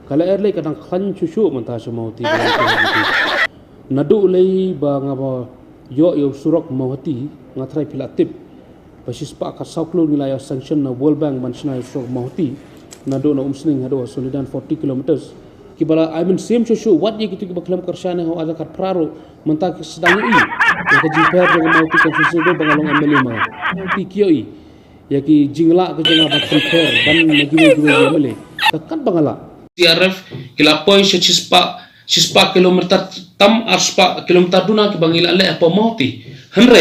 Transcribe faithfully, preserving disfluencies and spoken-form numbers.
Ka lyer Lake ka dang khlaiñ shuh shuh mynta sha Mawhati. Naduh lei ba nga ba ïoh ïa u surok Mawhati, nga tharai phi la tip ba shispah khatsaw klur ngi la ïa sanction na World Bank ban shna ïa u surok Mawhati, naduh na Umsning haduh ha Sonidan, forty kilometers. Kiba la ai mynsiem shuh shuh, wat ïa kito kiba khlem kyrshan ha u ar hajar khatphra ruh, mynta ki sdang ïohi ïa ka jingpher jong ka Mawhati constituency ba nga long M L A ma nga. Mawhati ki ïohi ïa ki jinglah ka jong nga ban pynpher ban na kiwei kiwei ki M L A. Ka kat ba nga lah. C R F ki la poi sha shispah, shispah kilometer tam arspah kilometer duna kiba ngi la leh hapoh Mawhati. Hynrei